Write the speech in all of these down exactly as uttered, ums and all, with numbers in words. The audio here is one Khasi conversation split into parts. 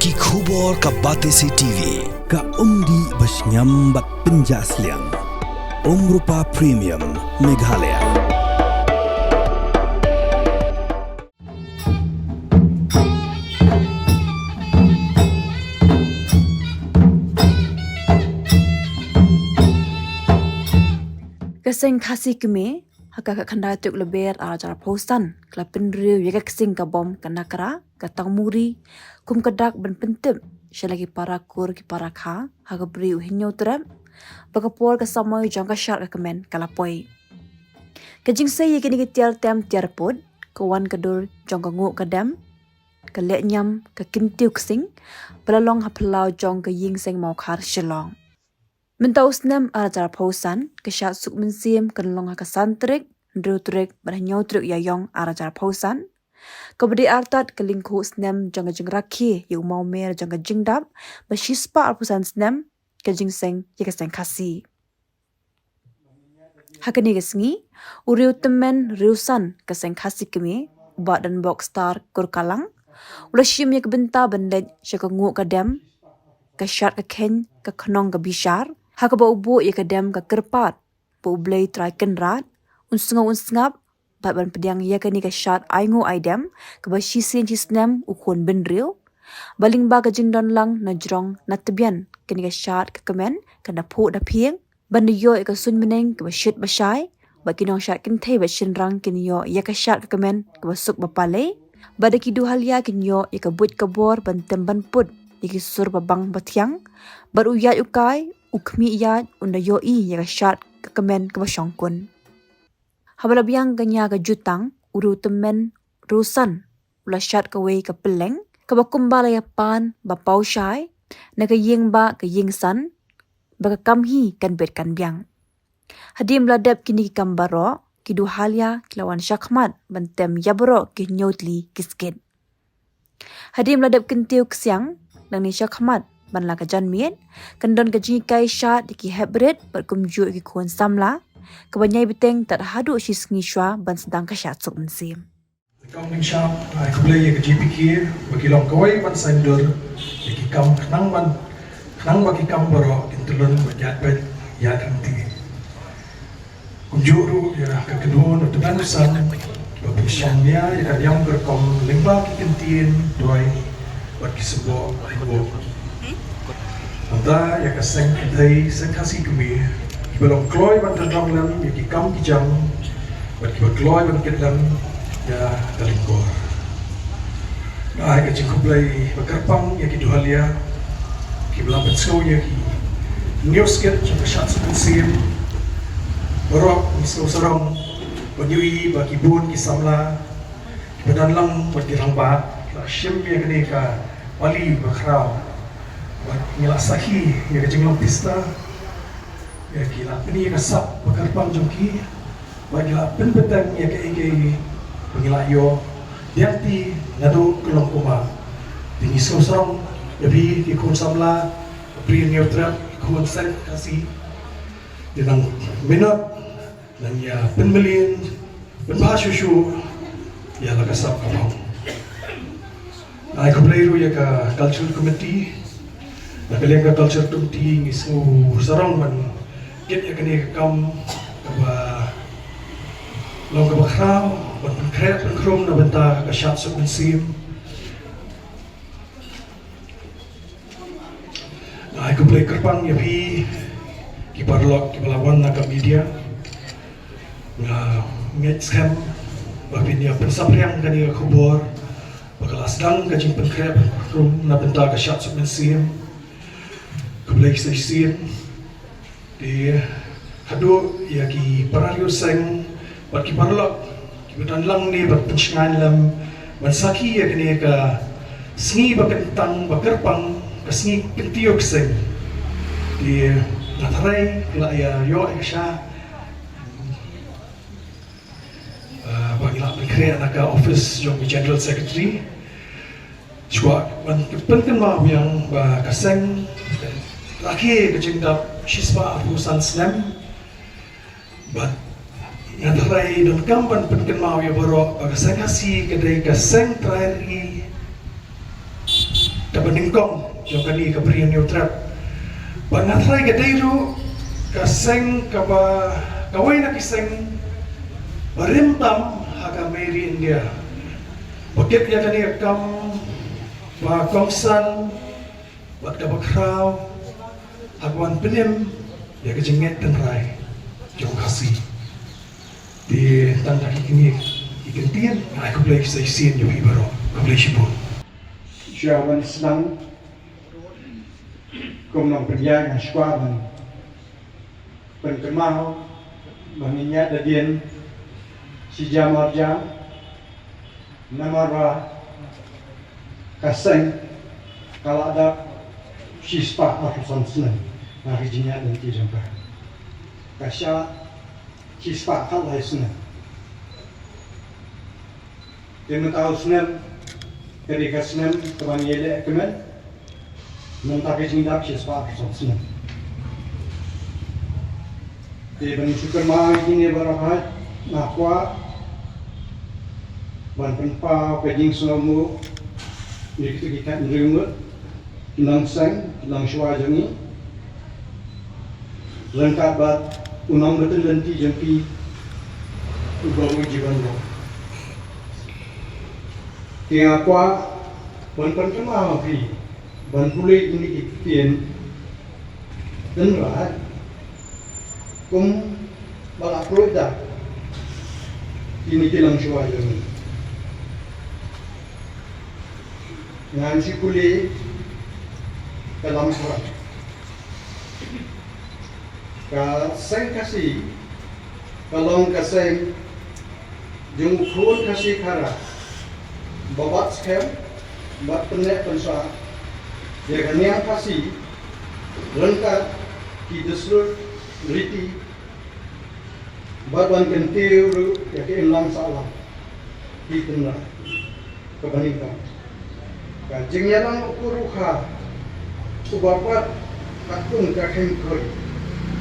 Ki khubor ka Batesi T V, ka umdih ba shngiam bad pynjah sliang. Umrupa Premium, Meghalaya. Ka seng Khasi kmie, ha ka khatkhyndai tarik Lber arhajar arphew san, ka la pynriew ïa ka ksing ka bom ka Nakra, ka Tangmuri, kum ka dak ban pyntip sha la ki para kur ki para kha ha ka Bri u Hynñiewtrep ba ka por ka samoi jong ka shad ka kmen ka la poi. Ka jingsei ïa kine ki tiar tem tiar pud ka wan ka dur jong ka nguh ka dem, ka leh ñiam, ka kyntiew ksing ba la long ha phyllaw jong ka Ïing Seng Mawkhar Shillong. Mynta u snem arhajar arphew san, ka shad suk mynsiem kan long ha ka san tarik, hynriew tarik bad hynñiew tarik Ïaïong arhajar arphew san, kaba dei artat ka lyngkhuh snem jong ka jingrakhe ïa u mawmer jong ka jingdap ba shispah arphew san snem ka jingseng ïa ka seng Khasi. Ha kane ka sngi, u riewtymmen riewsan ka seng Khasi kmie, Bah Donbok Star Kurkalang, u la shim ïa ka bynta ban leit sha ka nguh ka dem, ka shad ka khein, ka khnong ka bishar, ha kaba u buh ïa ka dem ka kyrpad ba U Blei Trai Kynrad un sngew un sngap bad ban pdiang ïa kane ka shad ainguh aidem kaba shisien shisnem u khun bynriew. Ba lyngba ka jingdon lang na jrong na tbian kane ka shad ka kmen kan da phuh da phieng ban da ïoh ïa ka suiñbneng kaba shit ba shai, bad ki nongshad kynthei bad shynrang kin ïoh ïa ka shad ka kmen kaba suk ba pale, bad da ki duhalia kin ïoh ïa ka buit ka bor ban tem ban put ïa ki sur ba bang ba thiang, bad u ïaid u kai, u khmih ïaid un da ïohi ïa ka shad ka kmen kaba shongkun. Haba la biang ka ñia ka jutang, u riewtymmen riewsan u la shad kawei ka pylleng kaba kumba la ïa pan ba paw shai na ka ïing bah ka ïing san, ba ka kam hi kan bet kan biang. Hadien ba la dep kine ki kam baroh, ki duhalia ki la wan shakhmat ban tem ïa baroh ki hynñiew tylli ki skit. Hadien ba la dep kyntiew ksiang, nangne shakhmat ban la ka janmiet, kan don ka jinghikai shad ïa ki heprit bad kumjuh ïa ki khun samla, kaba ñiai bteng tad haduh shi sngi shuwa ban sdang ka shad suk mynsiem. Ka Kong Mynsiem, ai khublei ïa ka J P K ba ki long kawei ban saiñdur ïa ki kam khnang ban, khnang ba ki kam baroh kin tyllun bad ïaid beit ïaid ryntih. Kumjuh ruh ïa ka kynhun u tymmen u san ba pynshong nia ïa ka niam ka rukom lyngba ki kyntien duwai bad ki symboh ringwoh. Nangta ïa ka seng kynthei seng Khasi kmie, kiba long kloi ban kyndong lem ïa ki kam ki jam bad kiba kloi ban kit lem ïa ka lyngkor. Nga ai ka jingkhublei ba kyrpang ïa ki duhalia kiba la pynsngew ïa ki hynñiew skit jong ka shad suk mynsiem. Baroh ngi sngewsarong ban ïohi ba ki bun ki samla kiba don lang bad ki rangbah ki la shim ïa kane ka pali bakhraw. Bad ngi la sakhi ïa ka jinglong pista, ïa ki la pyni ïa ka sap ba kyrpang jong ki, bad ki la pynbteng ïa kaei kaei ba ngi la ïoh diang ti naduh ka long kumba. Te ngi sngewsarong ïa phi ki khun samla, Bri Hynñiewtrep, ki khun seng Khasi. Te nang minot, nang ïa pynmlien, pynbha shuh shuh ïa la ka sap ka phong. Ai khublei ruh ïa ka Cultural Committee. Na ka liang ka Cultural Committee ngi sngewsarong ban kit ïa kane ka kam kaba long kaba khraw ban pynkhreh pynkhrum na bynta ka shad suk mynsiem. Nga ai khublei kyrpang ïa phi ki paralok kiba la wan na ka media. Nga ngeit skhem ba phin ïa pynsaphriang kane ka khubor ba ka la sdang ka jingpynkhreh pynkhrum na bynta ka shad suk mynsiem. Khublei shisien. Te haduh ïa ki para riewseng bad ki paralok kiba don lang ne bad pynshngaiñ lem ban sakhi ïa kane ka sngi ba kyntang ba kyrpang, ka sngi kyntiew kseng. Te nga tharai la ïa ïoh ïa ka sha, ah, ba ngi la pynkhreh na ka office jong u General Secretary. Shuwa ban pynkynmaw biang ba ka seng rakhe ka jingdap shispah arphew san snem. Bad nga tharai donkam ban pynkynmaw ïa baroh ba ka seng Khasi ka dei ka seng trai ri, Kaba nyngkong jong kane ka Bri Hynñiewtrep. Bad nga tharai ka dei ruh ka seng kaba, kawei na ki seng ba rim tam ha ka Mei ri India. Ba kit ïa kane ka kam ba kongsan bad kaba khraw ha ka wan pynim ïa ka jingngeit tynrai jong Khasi. Te tang da kine ki kyntien, nga ai khublei sa shisien ïa phi baroh. Khublei shibun. Shuwa ban sdang, kum nongpynïaid nga sngewkwah ban pynkynmaw ba ngin ïaid hadien shi jam ar jam, namar ba ka seng ka la dap shispah arphew san snem na ka jingïaid lynti jong ka. Ka shah shispah khatlai snem. Te mynta u snem ka dei ka snem kaba ngi ïaleh kmen. Mynta ka jingdap shispah arphew san snem. Te ban shu kynmaw ïa kine baroh, nga kwah ban pynpaw ka jingsngewbha ïa kito ki khynnah ngut, ki nongseng, ki longshuwa jong ngi, ryngkat bad u nongbatai lynti jong phi, u Bah Wiji Banrong. Te nga kwah ban pynkynmaw ïa phi ban pule ïa kine ki ktien tynrai kumba la pynpaw da kine ki longshuwa jong ngi. Ngan shu pule ka lam shuwa. Ka seng Khasi ka long ka seng jong u khun Khasi Khara ba bat skhem, bat pynneh pynsah ïa ka niam Khasi ryngkat ki dustur riti, bad ban kyntiew ruh ïa ka imlang sahlang ki tynrai. Kaba nyngkong, ka jingïalang u kyrkhu uba pat ka kum ka kheiñkhoi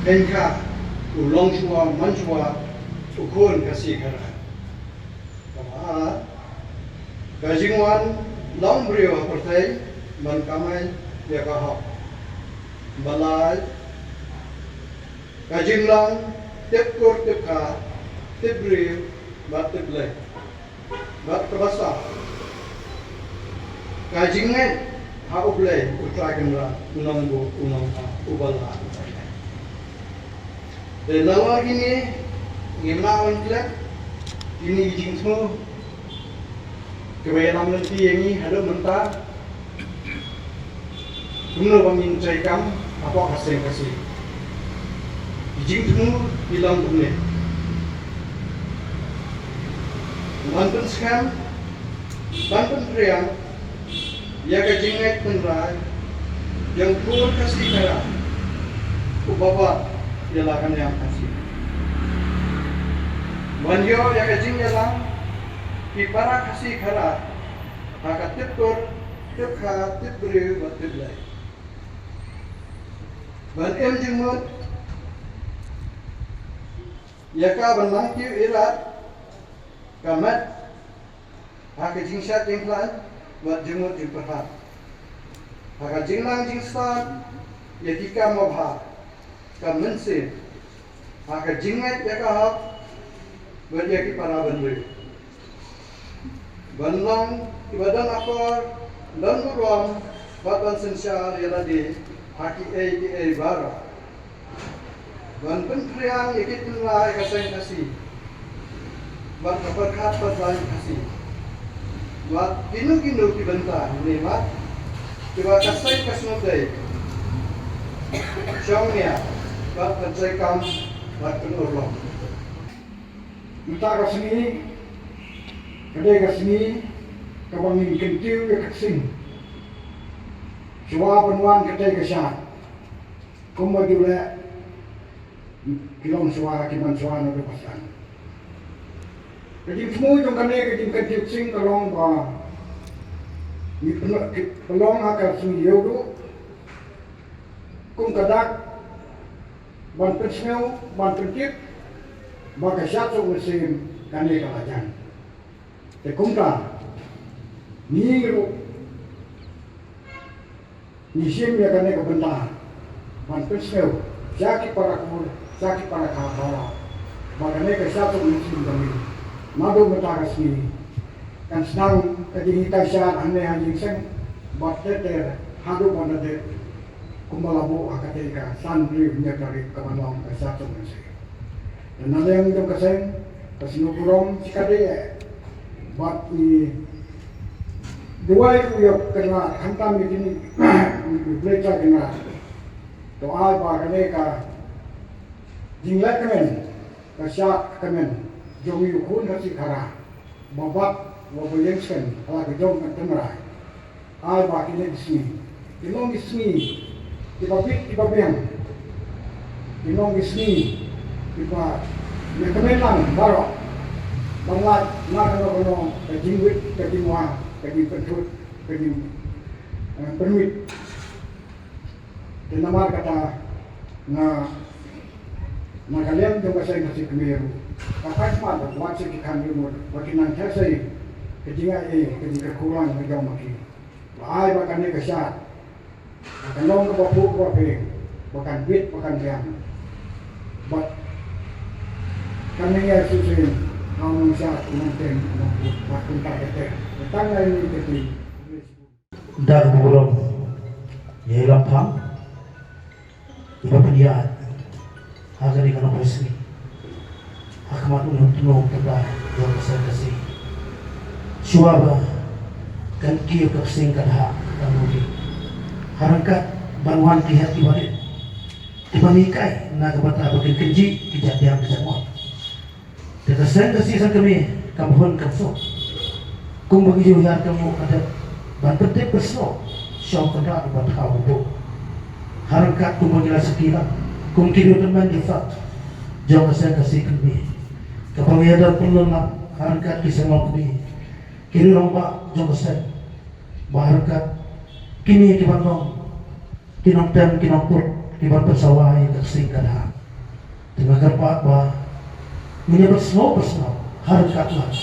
kheiñkha, u longshuwa manshuwa, u khun Khasi Khara. Kaba ar, ka jingwan long briew ha pyrthei ban kamai ïa ka hok. Ba lai, ka jinglong tip kur tip kha, tip briew bad tip Blei. Bad kaba saw, ka jingngeit ha U Blei U Trai Kynrad, U Nongbuh U Nongthaw, Uba la. Te nalor kine ngim lah ban klet, kine ki jingthmu kiba ïalam lynti ïa ngi haduh mynta. Kumno ba ngin trei kam hapoh ka seng Khasi. Ki jingthmu ki long kumne. Ban pynskhem, ban pynphriang ïa ka jingngeit tynrai jong u khun Khasi Khara uba bat ïa la ka niam Khasi. Ban ïoh ïa ka jingïalang ki para Khasi Khara ha ka tip kur tip kha, tip briew bad tip Blei. Ban im jingmut ïa ka ban nang kiew ïarap ka met ha ka jingshad jingkhlaiñ bad jingmut jingpyrkhat, ha ka jingnang jingstad ïa ki kam babha, ka mynsiem, ha ka jingngeit ïa ka hok bad ïa ki para bynriew. Ban long kiba don akor, don burom bad ban synshar ïa lade ha kiei kiei baroh. Ban pynphriang ïa ki tynrai ka seng Khasi bad ka pyrkhat pyrthei Khasi bad kino kino ki bynta ne mat kiba ka seng ka sngewdei shong nia bad pyntrei kam bad pynurlong. Mynta ka sngi ka dei ka sngi kaba ngin kyntiew ïa ka ksing shuwa ban wan katei ka shad. Kumba ju leh ki longshuwa ki manshuwa naduh ba sdang. Ka jingthmu jong kane ka jingkyntiew ksing ka long ba ngi pynlong, ka long ha ka sngi Ïewduh kum ka dak ban pynsngew, ban pyntip ba ka shad suk mynsiem kane ka la jan. Te kumta ngi ruh Ngi shim ïa kane ka bynta ban pynsngew sha ki para kur, sha ki para kha baroh ba kane ka Shad Suk Mynsiem jong ngi naduh mynta ka sngi kan sdang ka jinghikai shad hangne ha Ïing Seng bad ter ter haduh ban da dep kumba la buh ha katei ka san hynriew hynñiew tarik kaba long ka Shad Suk Mynsiem. Te na liang jong ka seng ka sngewburom shikatdei eh bad ngi duwai ruh ïa u Kynrad khamtam ïa kine u Blei Trai Kynrad. To ai ba kane ka jingleh kmen ka shad kmen jong ngi u khun Khasi Khara ba bat wa ba ïeng skem ha la ka jong ka tynrai. Ai ba kine ki sngi ki long ki sngi kiba bit kiba biang, ki long ki sngi kiba ïa kmen lang baroh ban lait na kano kano ka jingwit ka jingwa ka jingpynthut ka jing eh, pynwit. Te namar kata nga na ka liang jong ka seng Khasi Khmer ruh ka pynkhmat ba wat sha ki kham ïa mut ba ki nang tharsai ka jingai ei ka jingkyrkhu lang ka jong ma ki. Ba ai ba kane ka shad ba kan long kaba phuh kaba pyrshah ba kan bit ba kan biang. Bad kan ïa shisien ha u nongshad u nongtem u nongput bad kumta ter ter. Tang ïa ini ka dei. Da ka burom ïa i Lamphang iba pynïaid ha kane ka nongpoi sngi ha khmat u nongtnum tynrai jong ka seng Khasi. Shuwa ba kan kiew ka ksing ka dhah ka mudi ha ryngkat ban wan ki heh ki barit kiba ngi kai na ka bynta ba kin kynjih ki jait biang ki jait mot. Te ka seng Khasi seng kmie kam hun kam suk. Kumba ngi ju hiar ka mut ka dep ban pyntip pynsngew sha u Kynrad uba thaw uba buh. Ha ryngkat kumba ngi la sakhi lang kum ki riew tymmen riewstad jong ka seng Khasi kmie. Kaba ngi ïa don pynlong lang ha ryngkat ki seng longkmie, ki riew rangbah jong ka seng. Ba ha ryngkat kine ki ban long ki nongtem ki nongput ki ban pynsawa ïa ka ksing ka dhah. Te nga kyrpad ba ngin ïa pynsngew pynsngew ha ryngkat lang.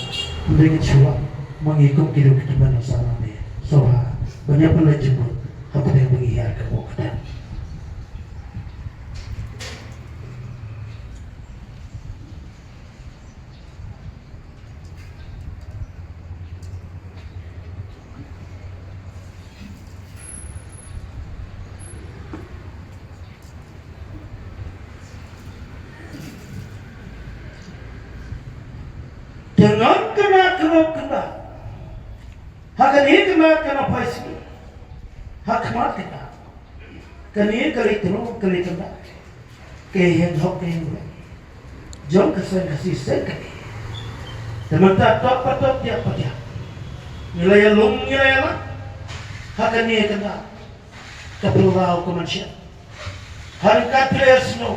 Hynrei ngin shu wan ma ngi kum ki riew ki tymmen nongsan lane sngewbha ban ïa pynleit jingmut hapdeng ba ngi hiar ka mut ka dep. Te ngan kynrad kynrad kynrad ha kane kynrad ka nongpoi sngi ha khmat kynrad. Kane ka leit tynrai ka leit tynrai. Ka ïeng hok ka ïeng rwai jong ka seng Khasi seng kane. Te mynta top pa top diap pa diap ngi la ïalum ngi la ïalam ha kane kynrad ka pynlaw ka mynsiem. Ha ryngkat ki la ïasngew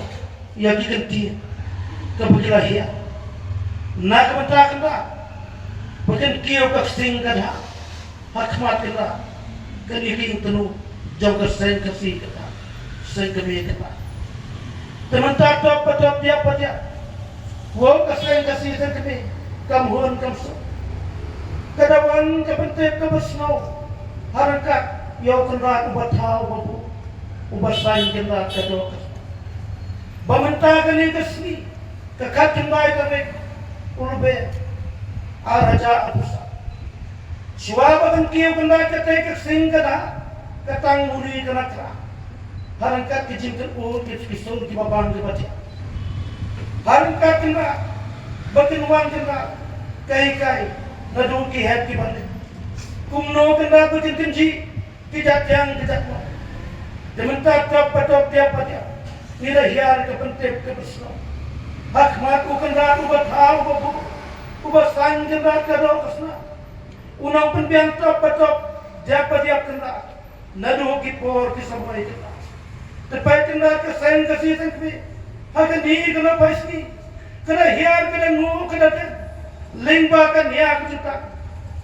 ïa ki kyntien kaba ki la hiar na ka bynta kynrad ba kan kiew ka ksing ka dhah. Ha khmat kynrad kane ka ïing tnum jong ka seng Khasi kynrad, seng kmie kynrad. Te mynta top pa top diap pa diap, wow ka seng Khasi seng kmie kam hun kam suk. Ka da wan ka pyntip ka pynsngew ha ryngkat ïa u Kynrad uba thaw uba buh, uba saiñ kynrad ka doh ka sna. Ba mynta kane ka sngi ka khatkhyndai tarik u Lber ar hajar arphew san. Shuwa ba kan kiew kynrad katei ka ksing ka dhah, ka tang muri ka na kra. Ha ryngkat ka jingkynmaw ki, ki sur kiba bang kiba thiah. Ha ryngkat kynrad ba kin wan kynrad ka hikai naduh ki heh kiba rit. Kumno kynrad ba kin kynjih ki jait biang ki jait mot. Te mynta top pa top diap pa diap ngi la hiar ka pyntip ka pynsngew ha khmat u Kynrad uba thaw uba buh, uba saiñ kynrad ka doh ka sna. U nongpynbiang top pa top diap pa diap kynrad naduh ki por ki samoi kynrad. Te peit kynrad ka seng Khasi seng kmie ha kane ka nongpoi sngi. Ka da hiar ka da nguh ka da dep lyngba ka nia ka jutang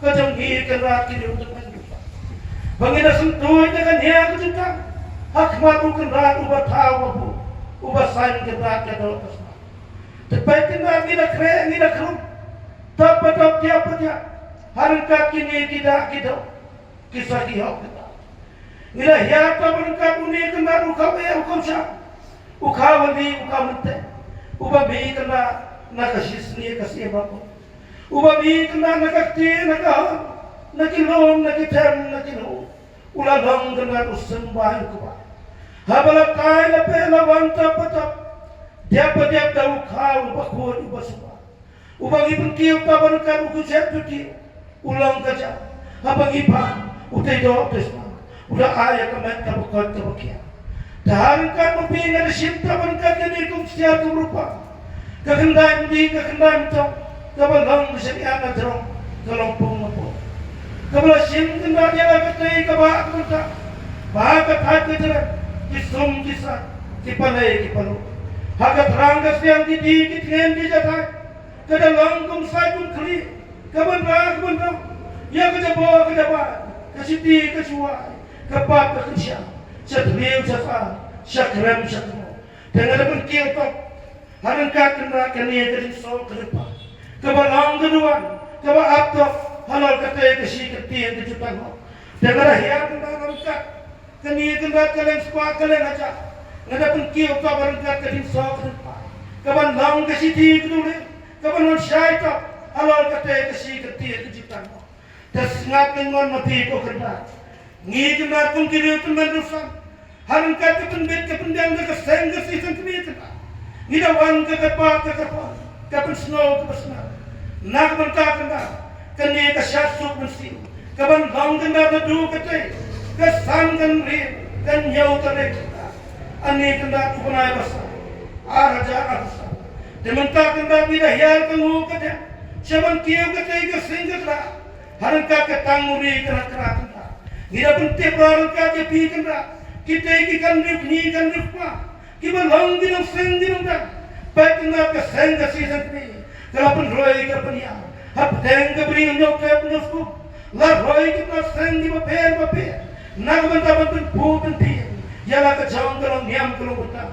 ka jong ngi kynrad ki riew tymmen riewstad. Ba ngi da syntuid da ka nia ka jutang ha khmat u Kynrad uba thaw uba buh, uba saiñ kynrad ka doh ka sna. Te peit kynrad ngi da khreh ngi da khrum top pa top diap pa diap ha ryngkat kine ki dah ki doh ki sa ki hok kynrad. Ngi la hiar ta ba ryngkat une kynrad u khaw eh u khaw shah, u khaw hali u khaw mynta, uba mih kynrad na ka shisngi ka siem hapoh, uba mih kynrad na ka kti na ka hon, na ki lum na ki them na ki lum. U la long kynrad u symbai u kba. Haba la tai la peh la wan tap ba tap, diap ba diap da u khaw uba khuid uba symbai. Uba ngi pynkiew ta ba ryngkat u khuid shet u kiew. U long ka jam. Haba ngi pan u tei doh tei sma. U da ai ïa ka met ta ba koit ta ba kiar. Te ha ryngkat ma phi nga da shim ta ba ryngkat kane kum ksiar kum rupa. Ka khyndai mdih ka khyndai mtong kaba long ka shaniah na jrong ka long pung na pung. Kaba la shim kynrad ïa la ka tei kaba ha ka bynta ba ha ka thait ka jrem ki sum ki sat ki palei ki palu. Ha ka thrang ka sliang ki dih ki tngen ki jathait. Ka da long kum sai kum khlieh ka ban rah ka ban rong ïa ka jabor ka jabai, ka shiti ka shuwai, ka pap ka kynsha, sha thliew sha sar, sha krem sha kmo. Te nga da pynkiew tok ha ryngkat kynrad kane ka jingsoh ka jingpang kaba long ka duwan kaba ap tok halor katei ka shi kyntien ka jutang hok. Te nga da hiar kynrad ha ryngkat kane kynrad ka leng spah ka leng hajar. Nga da pynkiew tok ha ryngkat ka jingsoh ka jingpang kaban long ka shithi ka dulih kaban wan shai tok halor katei ka shi kyntien ka jutang hok. Te sngap kynmaw ma phi ko kynrad. Ngi kynrad kum ki riew tymmen riew san ha ryngkat ka pynbit ka pynbiang da ka seng ka shisien kmie kynrad. Ngi da wan ka kyrpad ka kyrpad ka pynsngew ka pynsngew na ka bynta kynrad kane ka shad suk mynsiem kaban long kynrad naduh katei ka san kan ri kan ïew tarik kynrad. Ani kynrad u bnai ba san ar hajar arphew san. Te mynta kynrad ngi da hiar ka nguh ka diang sha ban kiew katei ka seng ka kra. Ha ryngkat ka tang muri ka na kra kynrad ngi da pyntip ba ha ryngkat ïa phi kynrad kitei ki kan riew kñi kan riew kpa kiba long ki nongseng ki nongdang. Peit kynrad ka seng ka shisien kmie ka la pynroi ka pynïar ha pdeng ka bri hynñiew tep hynñiew skum. La roi kynrad seng kiba pher ba pher na ka bynta ban pynphuh pynphieng ïa la ka jong ka long niam ka long bynta.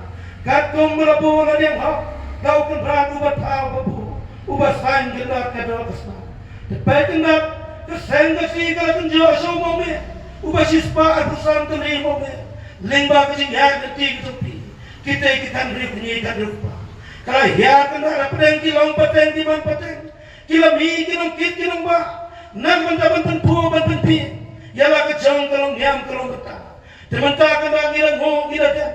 Katkum ba la buh la niam hok da u kynrad uba thaw ba buh uba saiñ kynrad ka doh ka snam. Te peit kynrad ka seng ka shi ka la kynjoh sha u mawmeh uba shispah arphew san tylli mawmeh. Lyngba ka jinghiar lynti ka jong phi kitei ki kan riew kñi kan riew kpa ka la hiar kynrad ha pdeng ki long pateng ki man pateng ki la mih ki nongkit ki nongbah na ka bynta ban pynphuh ban pynphieng ïa la ka jong ka long niam ka long bynta. Te mynta kynrad ngi la nguh ngi la dem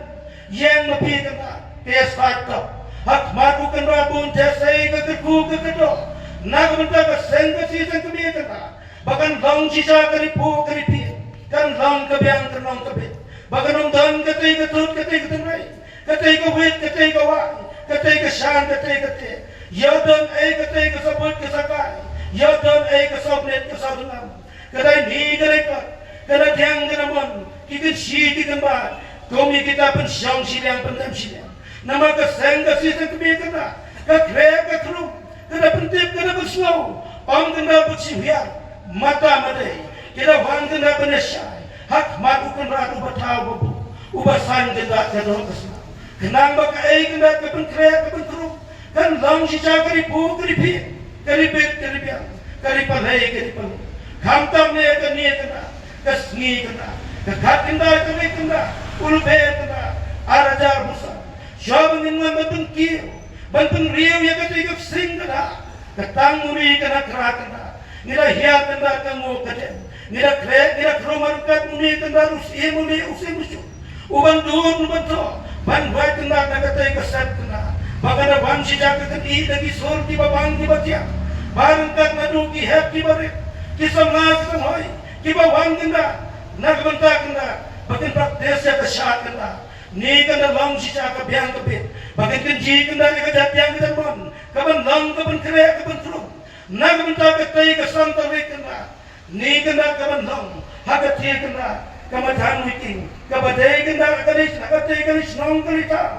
ïeng ma phi kynrad ka ïasaid tok ha khmat u kynrad bun te sei ka kyrkhu ka kyrdoh na ka bynta ka seng ka shisien kmie kynrad ba kan long shisha ka ri phuh ka ri phieng kan long ka biang ka nong ka bit ba kan ym don katei ka tut katei ka tynrai. Katei ka wit katei ka wai katei ka shan katei ka teh. Ïa don ei katei ka sabut ka sakai ïa don ei ka sawbnit ka sawdngam. Ka dei ni ka dei ka ka da diang ka da mon ki kynshi ki kynbat. Kum ïa kita pynshong shiliang pyndem shiliang namar ka seng ka shisien kmie kynrad ka khreh ka krum. Ka da pyntip ka da pynsngew ym kynrad bad shu hiar mata madei. Ki da wan kynrad ban ïashai ha khmat u kynrad uba thaw ba buh uba saiñ kynrad ka doh ka snam. Khnang ba kaei kynrad ka pynkhreh ka pynkrum kan long shisha ka ri phuh ka ri phieng ka ri bit ka ri biang ka ri palei ka ri palei. Khamtam ne kane kynrad ka sngi kynrad ka khat kynrad ka wei kynrad u lber kynrad ar hajar arphew san. Shuwa ba ngin wan ban pynkiew ban pynriew ïa katei ka ksing kynrad ka tang muri ka na kra kynrad. Ngi da hiar kynrad ka nguh ka dem ngi da khreh ngi da khrum ha ryngkat une kynrad u syiem une u syiem u suk u ban dur u ban thoh ban wai kynrad na katei ka set kynrad ba ka da wan shisha ka kynrad da ki sur kiba bang kiba thiang ba ryngkat naduh ki hep kiba rit ki samla ki sanghoi kiba wan kynrad na ka bynta kynrad ba kin practice ïa ka shad kynrad. Ni kan da long shisha ka biang ka bit ba kin kynji kynrad ïa ka jait biang ka jait mon ka ban long ka ban khreh ka ban krum na ka bynta katei ka san tarik kynrad. Ni kynrad ka ban long ha ka thie kynrad ka madan wiking kaba dei kynrad ka dei na katei ka dei shnong ka dei thaw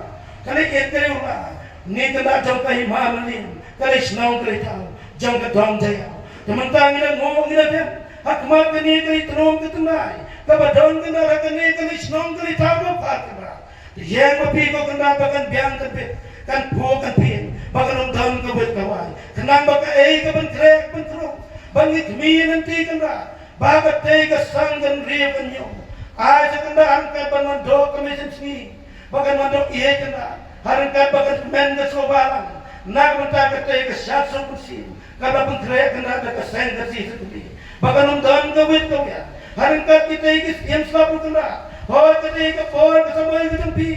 ka dei et ka dei ula. Ni kynrad jong ka hima mylliñ ka dei shnong ka dei thaw jong ka dong jaya. Te mynta ngi da nguh ngi da dem ha khmat kane ka dei tnum ka tnai kaba don kynrad ha kane ka dei shnong ka dei thaw ba phar kynrad. Te ïeng ma phi ko kynrad ba kan biang kan bit kan phuh kan phieng ba kan ym don ka wit ka wai khnang ba kaei ka ban khreh ban krum ban ngi khmih lynti kynrad ba katei ka sang kan riew kan ñium Ai sa kynda ha ryngkat ban wan doh ka mynsiem sngi, ba kan wan doh ïeit kynda ha ryngkat ba kan kmen ka sngewbha lang na ka bynta katei ka shad suk mynsiem kaba pynkhreh kynda da ka seng ka si sa kynda ba kan ym don ka wit ka wiar ha ryngkat kitei ki siem slap ruh kynda. Hooid, katei ka por ka samoi ka jong phi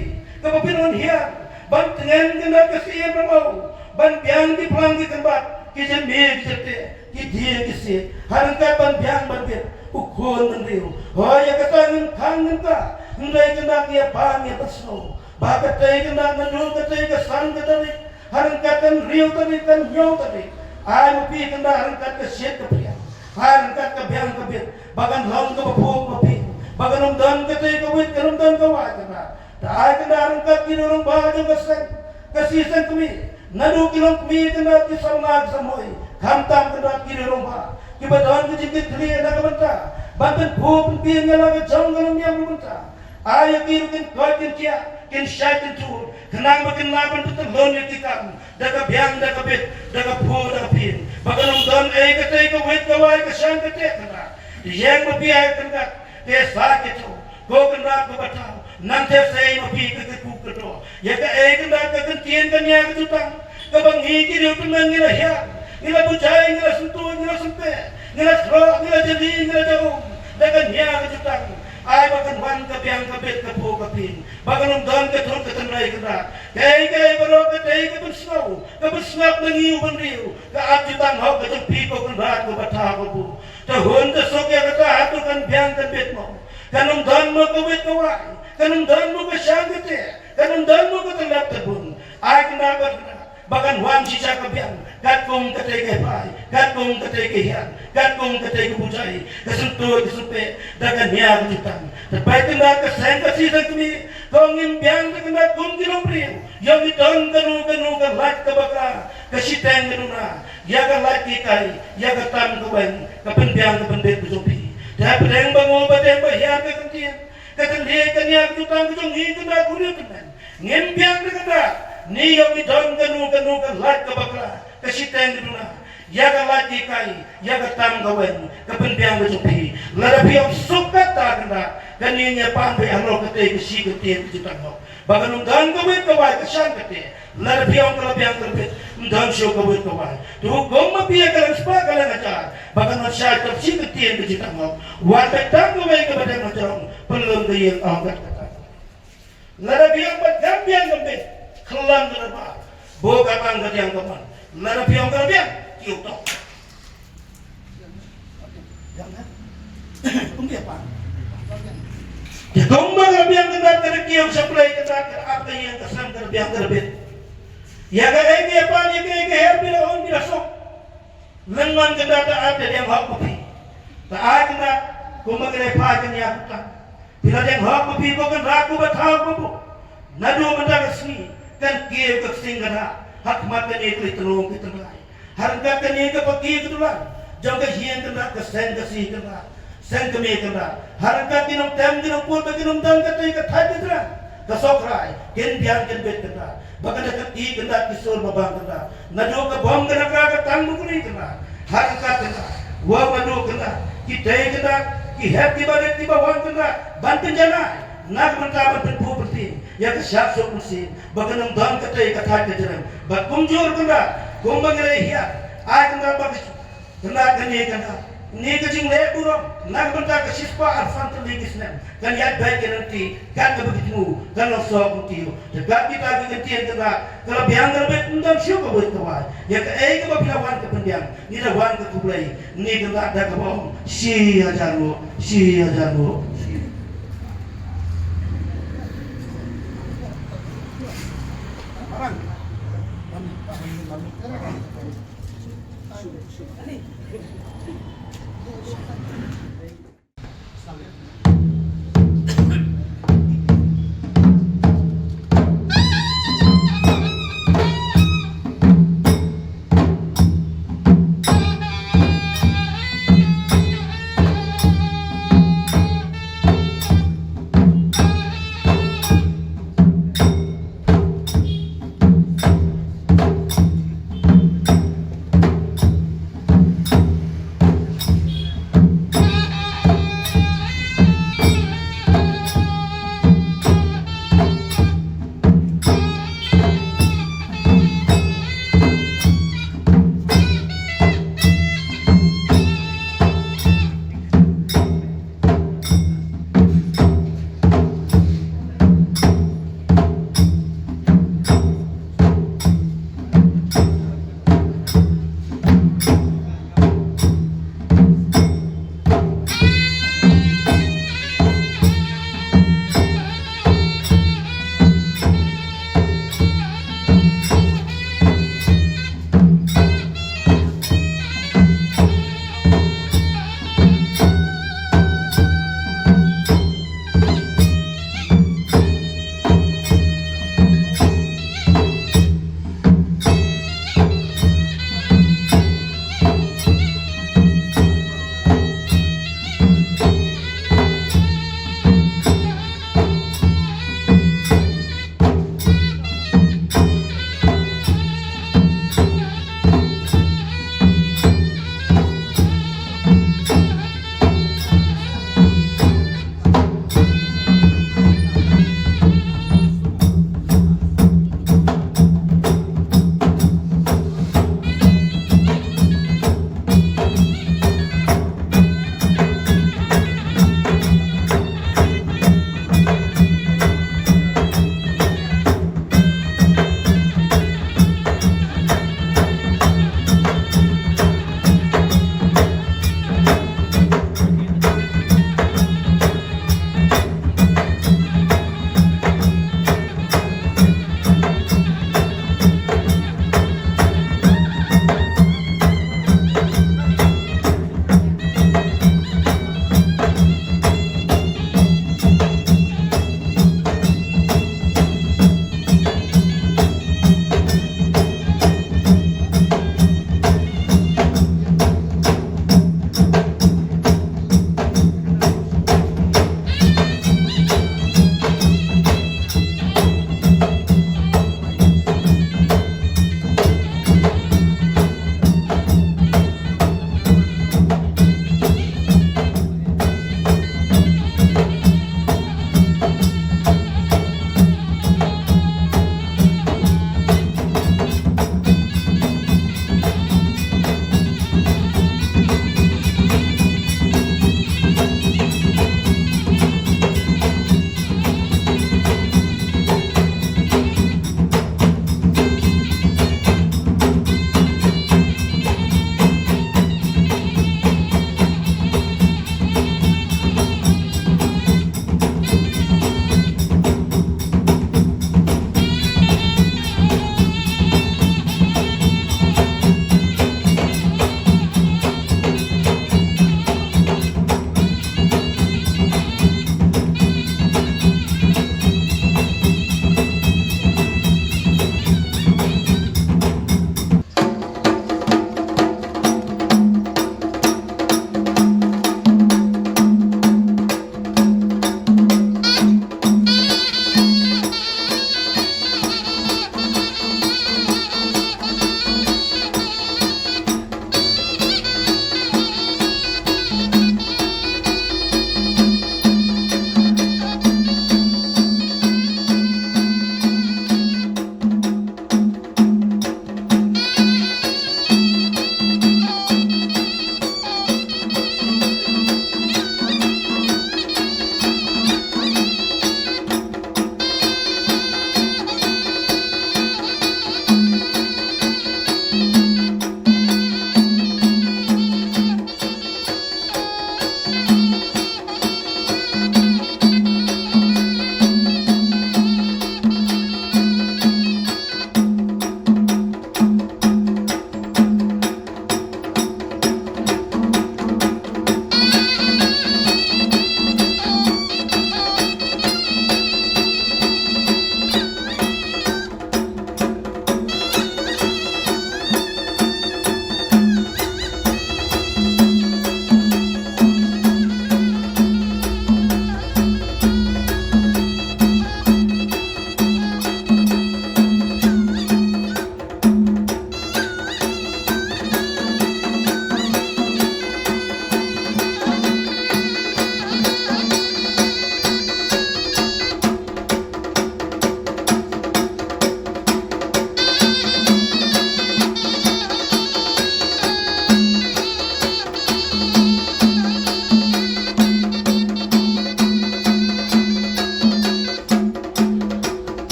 kaba phin wan hiar ban tngen kynda ka siem rangau ban biang ki phlang ki kynbat ki jingmih ki jingteh ki dieng ki siej ha ryngkat ban biang ban bit u khun bynriew. Hooid, ïa kata ngin khang ngin kah, hynrei kynda ngi ïa pan ïa pynsngew ba katei kynda naduh katei ka san ka tarik ha ryngkat ka hynriew tarik ka hynñiew tarik, ai ma phi kynda ha ryngkat ka shit ka phriang, ha ryngkat ka biang ka bit ba kan long kaba phuh ma phi, ba kan ym don katei ka wit, kan ym don ka wai kynda. Te ai kynda ha ryngkat ki rangbah jong ka seng ka si seng kmie, naduh ki longkmie kynda ki samla ki samhoi, khamtam kynda ki rangbah kiba don ka jingkitkhlieh na ka bynta ban pynphuh pynphieng ïa la ka jong ka longniam ka bynta. Ai ïa ki ruh kin koit kin khiah, kin shait kin thur, khnang ba kin lah ban pyntylun ïa ki kam da ka biang da ka bit, da ka phuh da ka phieng, ba kan ym don ei katei ka wit ka wai ka shan ka teh kynda. Ïeng ma phi ai kynda, te sa ki thaw, ko kynda kaba thaw, nangta sei ma phi ka ka ku ka doh. Ïa kaei kynda ka kyntien ka nia ka jutang kaba ngi ki riew tymmen ngi la hiar, ngi la bujai, ngi la syntuid, ngi la sympe, ngi la sroh, ngi la jali, ngi la jaum da ka nia ka jutang. Ai ba kan wan ka biang ka bit ka phuh ka phieng, ba kan ym don ka thut ka tynrai kynda. Kaei kaei baroh katei ka pynsngew ka pynsngap na ngi u bynriew, ka ap jutang hok ka jong phi ko kynda ko ba thaw ka buh. Te hun te suk ïa kata hato kan biang kan bit mo? Kan ym don mo ka wit ka wai, kan ym don mo ka shang ka teh, kan ym don mo ka tyllep tyrbun? Ai kynda ba kynda ba kan wan shisha ka biang katkum katei ka pai, katkum katei ka hiar, katkum katei ka bujai, ka syntuid ka sympe da ka nia ka jutang. Te peit kynda ka seng ka si seng kmie, ko ngin biang te kynda kum ki nongbriew, ïa ngi don kano kano ka lait ka bakla, ka shiteng ka duna, ïa ka lait ki kai, ïa ka tam ka weng, ka pynbiang ka pynbit ka jong phi. Te pdeng ba ngo ba deng ba hiar ka kyntien, ka kyntien ka nia ka jutang ka jong ngi kynda u riew tymmen. Ngin biang te kynda, ni ïa ngi don kano kano ka lait ka bakla, ka shiteng ka duna, ïa ka lait ki kai, ïa ka tam ka weng, ka pynbiang ka jong phi. Lada phi ong suk kata kynda, kane ngi pan phi halor katei ka shi kyntien ka jutang hok. Ba kan ym don ka wit ka wai ka shan ka teh. Lada phi ong ka la biang ka la bit, ym don shuh ka wit ka wai. Te hukum ma phi ïa ka langspah ka langhajar ba kan wan shai tang shi kyntien ka jutang hok. Wat beit tang kawei kaba dang hajrong, pynlong ka ïing ong kat kata. Lada phi ong ba kan biang ka bit, khlem ka daba, bo ka bang ka diang ka mon. Lada phi ong ka la biang, ki u tong. Kum biang pan. Te kumba ka la biang kynda ka la kiew sha Blei kynda ka la ap ka ïing ka sem ka la biang ka la bit. Ïa kaei ka ïa pan ïa kaei ka her phi la ong phi la suk. Lyngngoh kynda ta ap da deng hok ma phi. Ta ai kynda kumba ka la phai kynda ïa kynda. Phi la deng hok ma phi ko Kynrad ko Batha ko Babu. Naduh mynta ka sngi kan kiew ka ksing ka da ha khmat kane ka leit tynrong ka tynrai. Ha ryngkat kane ka paki ka dulan jong ka ïing kynrad, ka seng ka si kynrad, seng kmie kynrad. Ha ryngkat ki nongtem ki nongput ba ki nongdon ka tei ka thait ka jrang, ka sokrai, kin biang kin bit kynrad. Ba kynrad ka ti kynrad ki sur ba bang kynrad. Naduh ka bom ka nakra ka tang ba kuri kynrad. Ha ryngkat kynrad, wow naduh kynrad ki tei kynrad, ki hep ki barit ki ba wan kynrad ban pynjanai na ka bynta ban pynphuh pynphieng ïa ka shad suk mynsiem ba kan ym don ka tei ka thait ka jrang. Bad kumjuh ruh kynrad, kumba ngi la hiar, ai kynrad ba ka kynrad kane kynrad, kane ka jingleh burom na ka bynta ka shispah arphew san tylli ki snem kan ïaid beit ïa lynti kat kaba ki thmu kan long soh kumti ruh. Te kat kita ki kyntien kynrad ka la biang ka la bit, ym don shuh ka wit ka wai. Ïa kaei kaba phi la wan ka pynbiang, ngi la wan ka khublei, ngi kynrad da kaba ong shi hajar nguh, shi hajar nguh.